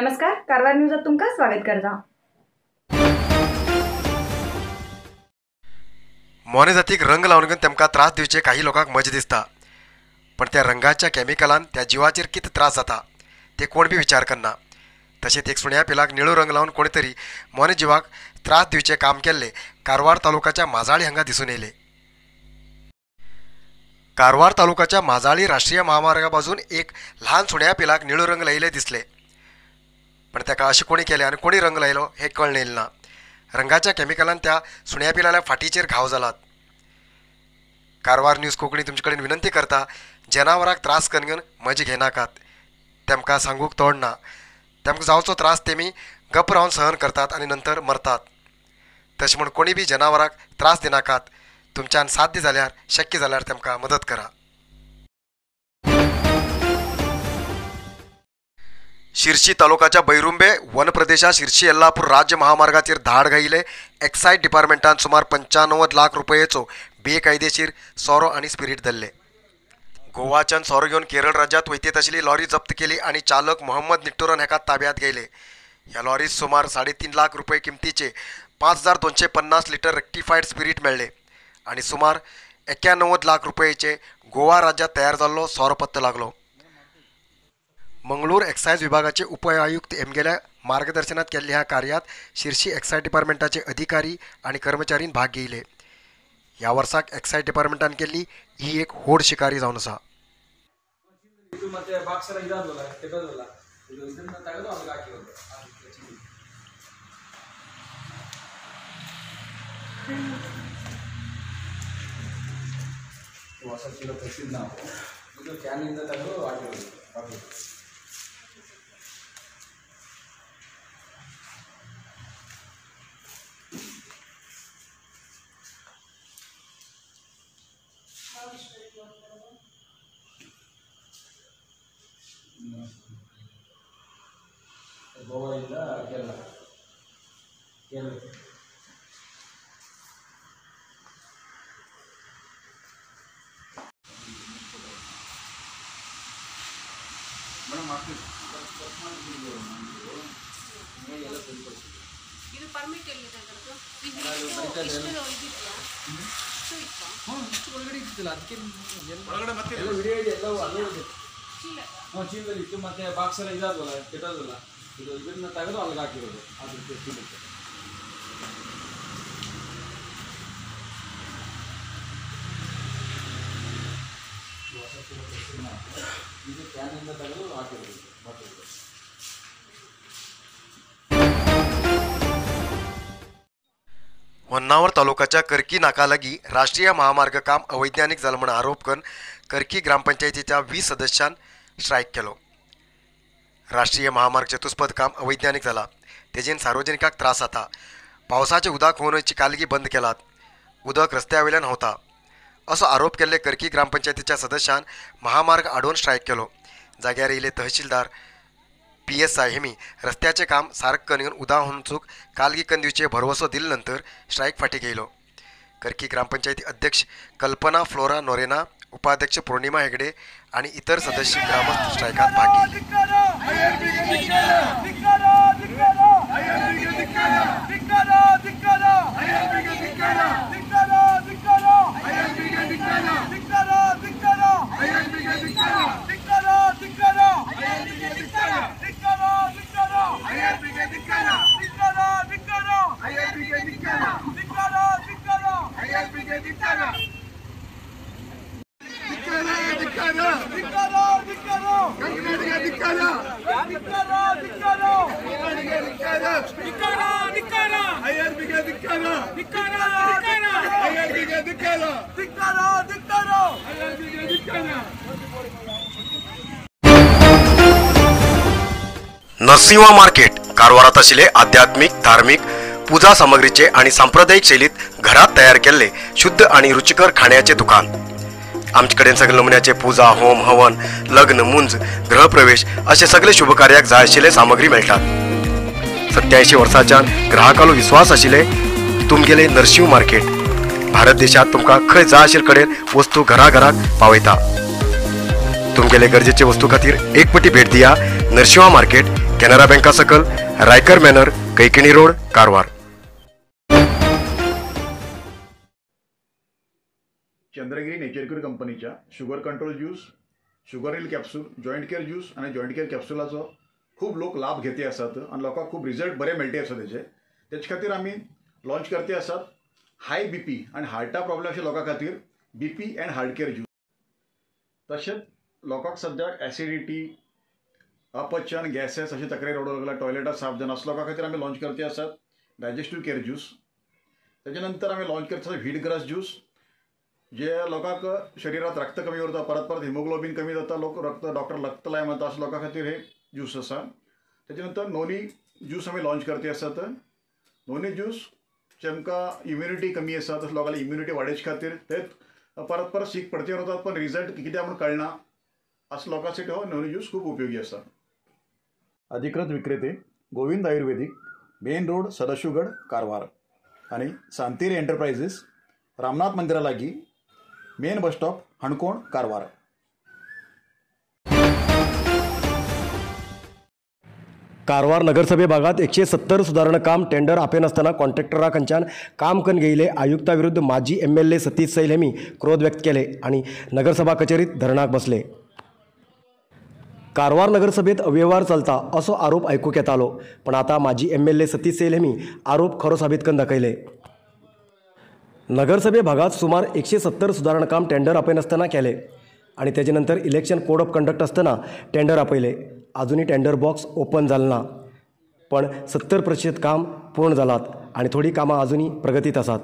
नमस्कार, कारवार न्यूजात तुमकां स्वागत करता। मोने जातीक रंग लावन घेवन तेमकां त्रास दिवचे काही लोकांक मजा दिसता, पण त्या रंगाच्या केमिकलान त्या जिवाचेर कितें त्रास जाता ते कोण बी विचार करना। तशेंच एक सुण्या पिलाक निळो रंग लावन कोणी तरी मोने जिवाक त्रास दिवचे काम केल्ले कारवार तालुकाच्या माजाळी हांगा दिसून येयले। कारवार तालुकाच्या माजाळी राष्ट्रीय महामार्गा बाजून एक ल्हान सुण्या पिलाक निळो रंग लायिल्ले दिसले, पण ताका अशें कोणी केलें आनी कोणी रंग लायलो हें कळ्ळें येयलें ना। रंगाच्या केमिकलान त्या सुण्या पिलाल्या फाटीचेर घाव जालात। कारवार न्यूज कोंकणी तुमचे कडेन विनंती करता, जनावरांक त्रास करून घेवन मजा घेनाकात। तेमकां सांगूंक तोंड ना, तेमकां जावचो त्रास तेमी गप रावन सहन करतात आनी नंतर मरतात। तशें म्हूण कोणी बी जनावरांक त्रास दिनाकात। तुमच्यान साध्य जाल्यार, शक्य जाल्यार तेमकां मदत करा। शिरशी तालुकाच्या बैरुंबे वन प्रदेशात शिरशी येल्लापूर राज्य महामार्गाचेर धाड घायिल्ले एक्सायज डिपार्टमेंटान सुमार 95 लाख रुपयेचो बेकायदेशीर सोरो आनी स्पिरीट धरले। गोवाच्यान सोरो घेवन केरळ राज्यांत वयतेत आशिल्ली लॉरी जप्त केली आनी चालक मोहम्मद निट्टोरन हाका ताब्यांत घेयले। ह्या लॉरीत सुमार 3.5 लाख रुपये किमतीचे 5250 लिटर रेक्टिफायड स्पिरीट मेळ्ळे आनी सुमार 91 लाख रुपयेचे गोवा राज्यांत तयार जाल्लो सोरो पत्तो लागलो। मंगळूर एक्सायज विभागाचे उपआयुक्त एमगेल्या मार्गदर्शनात केल्ल्या ह्या कार्यात शिरशी एक्सायज डिपार्टमेंटाचे अधिकारी आनी कर्मचारीन भाग घेयले। ह्या वर्साक एक्सायज डिपार्टमेंटान केल्ली ही एक व्हड शिकारी जावन आसा। ಗೋವಾದಿಂದ ಕೇರಳ ಕೇರಳ ಇದು ಪರ್ಮಿಟ್ ಎಲ್ಲಿದೆ ಅದರದ್ದು? ಇಷ್ಟು ಇದಿದೆಯಾ? ಇಷ್ಟು ಇತ್ತಾ? ಹಾಂ, ಇಷ್ಟು ಒಳಗಡೆ ಇತ್ತಿಲ್ಲ, ಅದಕ್ಕೆ ಒಳಗಡೆ ಮತ್ತೆ ಎಲ್ಲ ವಿಡಿಯೋ ಇದೆ, ಎಲ್ಲವೂ ಅಲ್ಲೇ ಇದೆ. ಹಾಂ, ಚೀಲದಲ್ಲಿ ಇತ್ತು, ಮತ್ತೆ ಬಾಕ್ಸ್ ಎಲ್ಲ ಇದಾದವಲ್ಲ, ಕೆಟ್ಟೋದಲ್ಲ, ಇದು ಇದನ್ನ ತೆಗೆದು ಅಲ್ಲಿಗೆ ಹಾಕಿರೋದು ಅದ್ರ ಚೀಲಕ್ಕೆ. ಹೊಸ ಚೀಲ ತರಿಸಿದ್ದು ನಾವು, ಇದು ಕ್ಯಾನಿಂದ ತೆಗೆದು ಹಾಕಿರೋದು ಬಾಟಲಿಗೆ. होन्नावर तालुकाच्या करकी नाका लागीं राष्ट्रीय महामार्ग काम अवैज्ञानिक जालां म्हूण आरोप करून करकी ग्रामपंचायतीच्या 20 सदस्यान स्ट्रायक केलो। राष्ट्रीय महामार्ग चतुष्पद काम अवैज्ञानिक जाला, तेजेन सार्वजनिकांक त्रास जाता। पावसाचें उदक व्हांवची कालगी बंद केलात, उदक रस्त्या वयल्यान व्हांवता असो आरोप केल्ले करकी ग्रामपंचायतीच्या सदस्यान महामार्ग आडोवन स्ट्रायक केलो। जाग्यार येयले तहसीलदार PSI हेमी रस्त्याचे काम सारक करून उदा होवचूक कालगी करून दिवचे भरवसो दिले नंतर स्ट्रायक फाटी घेयलो। करकी ग्रामपंचायती अध्यक्ष कल्पना फ्लोरा नोरेना, उपाध्यक्ष पूर्णिमा हेगडे आनी इतर सदस्य ग्रामस्थ स्ट्रायकात भाग घेतले। नरसिंहा मार्केट कारवारात आशिल्ले आध्यात्मिक, धार्मिक पूजा सामग्रीचे आणि सांप्रदायिक शैलीत घरात तयार केल्ले शुद्ध आणि रुचिकर खाण्याचे दुकान। आमचे कडेन सगळे नमुन्याचे पूजा, होम, हवन, लग्न, मुंज, गृहप्रवेश असे सगळे शुभकार्याक जाय आशिल्ले सामग्री मेळटात। 87 वर्सांच्यान ग्राहकालो विश्वास आशिल्ले तुमगेले नरसिंह मार्केट भारत देशात तुमकां खंय जाय आशिल्ले कडेन वस्तू घराघराक पावयता। तुमगेले गरजेचे वस्तू खातीर एक पटी भेट दिया नरसिंहा मार्केट, केनरा बँका सकल, Raikar manor, Kaikini road, Karwar. Chandragiri nature cure कंपनीच्या sugar control juice, sugar heal capsule, joint care juice आनी जॉयंट केअर कॅप्सुलाचो खूब लोक लाभ घेते आसात आनी लोकांक खूब रिजल्ट बरे मेळटे आसा तेजे. तेचे खातीर आमी लॉन्च करते आसात हाय बीपी आनी हार्टा प्रॉब्लेम अशे लोकां खातीर BP and heart care juice. तशेंच लोकांक सद्याक एसिडिटी, अपचन, गॅसेस अशे तक्रारी रडूंक लागला, टॉयलेटां साफ जायना, असो लोकां खातीर आमी लॉन्च करते आसात डायजेस्टीव केअर ज्यूस. तेजे नंतर आमी लॉन्च करते आसात व्हीट ग्रास ज्यूस, जे लोकांक शरिरात रक्त कमी उरता, परत परत हिमोग्लोबीन कमी जाता, लोक रक्त डॉक्टर रक्त लाय म्हणटा, अशा लोकां खातीर हे ज्यूस आसा. तेजे नंतर नोनी ज्यूस आमी लॉन्च करते आसात. नोनी ज्यूस जेमकां इम्युनिटी कमी आसा तशें लोकांली इम्युनिटी वाडोवचे खातीर ते परत परत सीक पडते उरतात पण रिजल्ट कित्याक म्हूण कळना, असो लोकांसाठी हो नोनी ज्यूस खूब उपयोगी आसा. अधिकृत विक्रेते Govind Ayurvedic, main road, Sadashivgad, Karwar आनी सांतेरी एंटरप्रायझीस, रामनाथ मंदिरा लागीं, main bus stop, Canacona, Karwar. Karwar नगरसभे भागात 170 सुधारणा काम टेंडर आपयनासतना कॉन्ट्रॅक्टरा कडच्यान काम करून घेयले आयुक्ता विरुद्ध माजी MLA Satish Sail हेमी क्रोध व्यक्त केले आणि नगरसभा कचेरीत धरणाक बसले. कारवार नगरसभेत अव्यवहार चलता असो आरोप आयकूंक येतालो, पण आता माजी MLA Satish Sail हेमी आरोप खरो साबीत करून दाखयले. नगरसभे भागात सुमार 170 सुधारणा काम टेंडर आपयनासतना केले आणि तेजे नंतर इलेक्शन कोड ऑफ कंडक्ट आसतना टेंडर आपयले. अजूनही टेंडर बॉक्स ओपन जालें ना, पण 70% काम पूर्ण जालात आणि थोडी कामां अजूनही प्रगतीत आसात.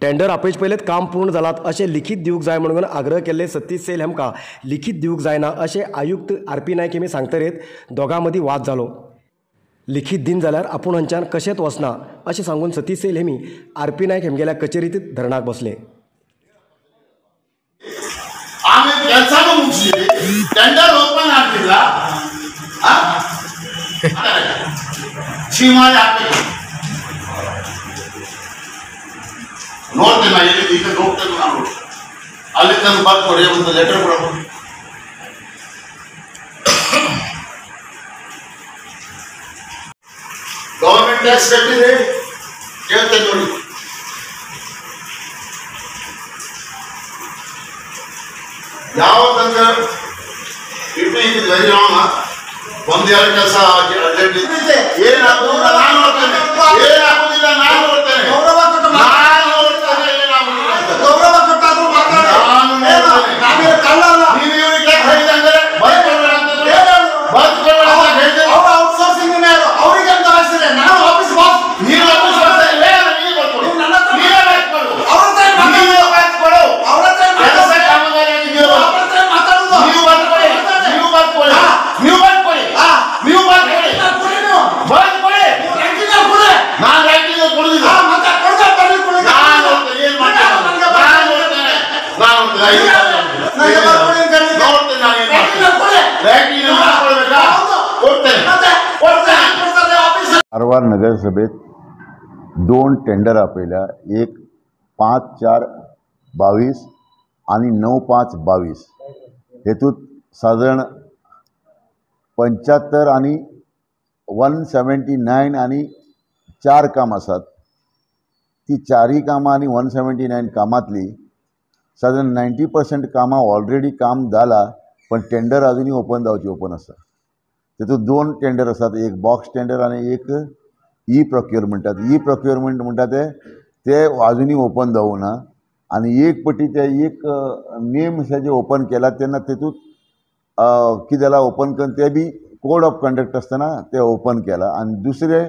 टेंडर आपयचे पयलींच काम पूर्ण जालात अशें लिखीत दिवंक जाय म्हणून आग्रह केल्ले सतीश सैल हेमकां लिखीत दिवंक जायना अशें आयुक्त RP Naik हेमी सांगतरेत दोगां मदीं वाद जालो. लिखीत दिन जाल्यार आपूण हांच्यान कशेंच वचना अशें सांगून सतीश सैल हेमी RP Naik हेमगेल्या कचेरींत धरणाक बसले. ನೋಡ್ತೇನೆ ನಾ ಎಲ್ಲಿ ಈಗ ನೋಡ್ತೇನೆ ನಾನು ಅಲ್ಲಿ ತಂದು ಬರ್ಕೊಡಿ ಒಂದು ಲೆಟರ್ ಕೊಡಬೇಕು. ಗವರ್ಮೆಂಟ್ ಟ್ಯಾಕ್ಸ್ ಕಟ್ಟಿದೆ ಕೇಳ್ತೇನೆ ನೋಡಿ. ಯಾವ ತನಕ ಇಟ್ಟು ಇದು ವೆರಿ ರಾಂಗ್. ಒಂದ್ ಎರಡು ಕೆಲಸ ಏನಾಗುದಿಲ್ಲ ನಾನು ನೋಡ್ತೇನೆ, ಏನಾಗುದಿಲ್ಲ ನಾನು ನೋಡ್ತೇನೆ, ನಾನು ನೋಡ್ತೇನೆ, ಏನಾಗುದಿಲ್ಲ ಗೌರವ ಕೊಟ್ಟಾದ್ರೂ ಮಾತಾಡಿ. ನೀವು ಇವ್ರಿಗೆ ಯಾಕೆ ಹೇಳಿದಂಗೆ ಬಂದ್ ಕೊಡಬೇಡ ಅಂತ, ಬಂದ್ ಕೊಡಬೇಡ ಅಂತ ಹೇಳಿದೆ. ಅವ್ರು ಔಟ್ಸೋರ್ಸಿಂಗ್ ಅವ್ರಿಗೆ ಅಂತ ಆಯ್ಸಿದ್ರೆ ನಾನು ಆಫೀಸ್ ಬಾಸ್, ನೀವು ಆಫೀಸ್ ಬಾಸ್ ಇಲ್ಲ, ನೀವೇ ಬರ್ಕೊಡು, ನೀವೇ ಬರ್ಕೊಡು, ಅವ್ರ ಹತ್ರ ನೀವೇ ಬರ್ಕೊಡು, ಅವ್ರ ಹತ್ರ ಕೆಲಸ ಕಾಮಗಾರಿಯಾಗಿ ನೀವು ಅವ್ರ ಹತ್ರ ಮಾತಾಡೋದು. ನೀವು ಬರ್ಕೊಡಿ, ನೀವು ಬರ್ಕೊಡಿ, ನೀವು ಬರ್ಕೊಡಿ, ನೀವು ಬರ್ಕೊಡಿ, ಬರ್ಕೊಡಿ. ನಾನು ರೈಟಿಂಗ್ ಕೊಡುದಿಲ್ಲ, ಮತ್ತೆ ಕೊಡದೆ ಬರ್ಲಿ ಕೊಡಿ. ನಾನು ನೋಡ್ತೇನೆ ಏನ್ ಮಾಡ್ತೇನೆ, ನಾನು ನೋಡ್ತೇನೆ, ನಾನು ನೋಡ್ತೇನೆ, ನೋಡ್ತೇನೆ ನಾನು ಏನ್ ಮಾಡ್ತೇನೆ. ರೈಟಿಂಗ್ ಮಾಡ್ಕೊಳ್ಬೇಕಾ? ಕೊಡ್ತೇನೆ, ಕೊಡ್ತೇನೆ. कारवार नगरसभेत 2 टेंडर आपयल्या, एक 5/4/22 आणि 9/5/22. हेतूत साधारण 75 आणि 179 आणि 4 काम आसात. ती 4 कामां आनी 179 कामांतली साधारण 90% कामां ऑलरेडी काम जालां, पण टेंडर अजुनूय ओपन जावची ओपन आसा. तेतूंत 2 टेंडर आसात, एक बॉक्स टेंडर आनी एक ई प्रोक्युरमेंटात. ई प्रोक्युरमेंट म्हणटा ते ते अजुनूय ओपन जावूं ना आनी एक पटी ते एक नेम अशें जे ओपन केला तेन्ना तेतूंत कितें जालां ओपन करून ते बी कोड ऑफ कंडक्ट आसतना ते ओपन केला. आनी दुसरें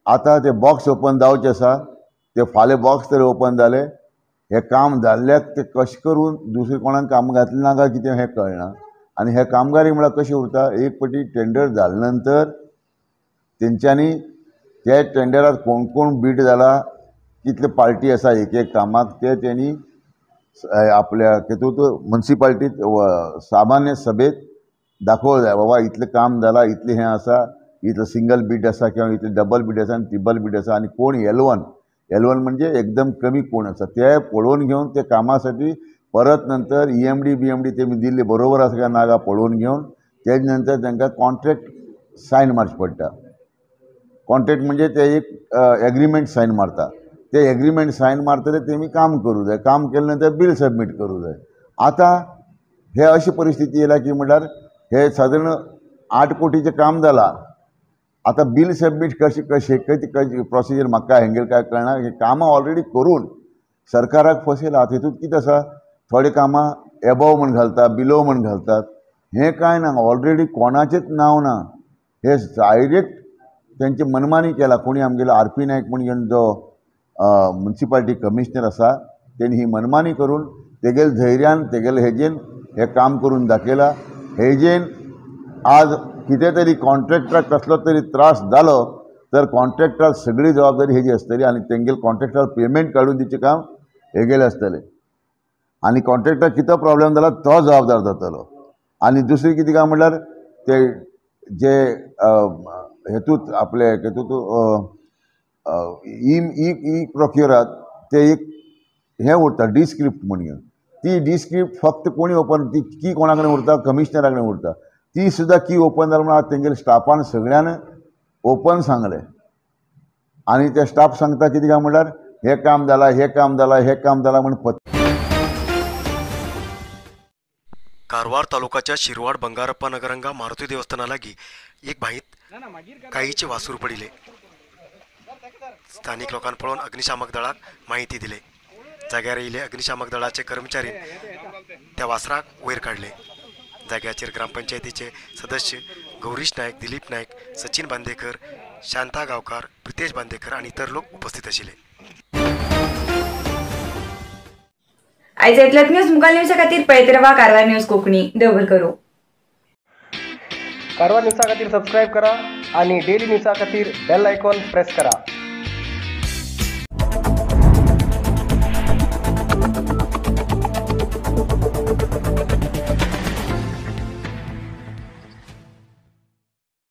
आतां ते बॉक्स ओपन जावचें आसा, ते फाल्यां बॉक्स तरी ओपन जाले, हें काम जाल्ल्याक ते कशें करून दुसरें कोणाक काम घातलें ना काय कितें हें कळना. आनी हे कामगारी म्हळ्यार कशें उरता, एक पटी टेंडर जाले नंतर तेंच्यांनी ते टेंडराक कोण कोण बीट जाला, कितले पार्टी आसा एक एक कामाक, ते तेणी आपल्या तेतूंत मुन्सिपाल्टीत सामान्य सभेत दाखोवंक जाय, बाबा इतलें काम जालां, इतलें हें आसा, इतलें सिंगल बीट आसा किंवा इतलें डबल बीट आसा आनी ट्रिपल बीट आसा आनी कोण L1 L1 म्हणजे एकदम कमी कोण आसा ते पळोवन घेवन ते कामासाठी परत नंतर EMD BMD ते मी दिल्ली बरोबर आसा काय ना काय पळोवन घेवन तेज नंतर तांकां कॉन्ट्रॅक्ट सायन मारचें पडटा. कॉन्ट्रॅक्ट म्हणजे ते एक एग्रीमेंट सायन मारता, ते एग्रीमेंट सायन मारतले तेमी काम करूं जाय, काम केले नंतर बील सबमीट करूं जाय. आतां हे अशी परिस्थिती येयला की म्हणल्यार हे सादारण 8 कोटीचें काम जालां. आतां बील सबमीट कशें कशें कशी प्रोसिजर म्हाका हेंगेर काय कळना. हे कामां ऑलरेडी करून सरकाराक फसयला. तेतूंत कितें आसा, थोडे कामां एबोव म्हण घालता, बिलो म्हण घालतात, हें कांय ना. ऑलरेडी कोणाचेंच नांव ना, हे डायरेक्ट तेंचे मनमानी केला. कोणी आमगेलो आर.पी. नायक म्हण जो मुन्सिपालिटी कमिशनर आसा तेणी ही मनमानी करून तेगेले धैर्यान तेगेले हेजेन हें काम करून दाखयलां. हेजेन आज कितें तरी कॉन्ट्रॅक्टराक कसलो तरी त्रास जालो तर कॉन्ट्रॅक्टराक सगळी जबाबदारी हेजी आसतली आनी तेंगेले कॉन्ट्रॅक्टराक पेमेंट काडून दिवचें काम हेगेलें आसतलें आनी कॉन्ट्रॅक्टराक कितें प्रॉब्लेम जाला तो जबाबदार जातलो. आनी दुसरी कितें काय म्हणल्यार ते जे हेतूंत आपले हेतूंत ई प्रोक्युरात ते एक हें उरता डिस्क्रिप्ट म्हणून, ती डिस्क्रिप्ट फक्त कोणी ओपन, ती की कोणा कडेन उरता, कमिशनरा कडेन उरता. ती सुद्दां की ओपन जाली म्हणून आज तेंगेले स्टाफान सगळ्यान ओपन सांगलें आनी ते स्टाफ सांगता कितें काय म्हणल्यार हें काम जालां, हें काम जालां, हें काम जालां म्हण. कारवार तालुकाच्या शिरवाड बंगारप्पा नगर हांगा मारुती देवस्थाना लागीं एक बांयत गायीचे वासूर पडिल्लें. स्थानिक लोकांक पळोवन अग्निशामक दळाक माहिती दिले. जाग्यार येयले अग्निशामक दळाचे कर्मचारी त्या वासराक वयर काडले. जाग्याचेर ग्रामपंचायतीचे सदस्य गौरीश नायक, दिलीप नायक, सचिन बांदेकर, शांता गांवकार, प्रितेश बांदेकर आनी इतर लोक उपस्थित आशिल्ले. आयज इतलेंच. न्यूज मुखार न्यूजा खातीर पळयत रावा कारवार न्यूज कोंकणी. देवभर करूं. कारवार न्यूजा खातीर सबस्क्रायब करा आणि डेली न्यूजा खातीर बेल आयकॉन प्रेस करा.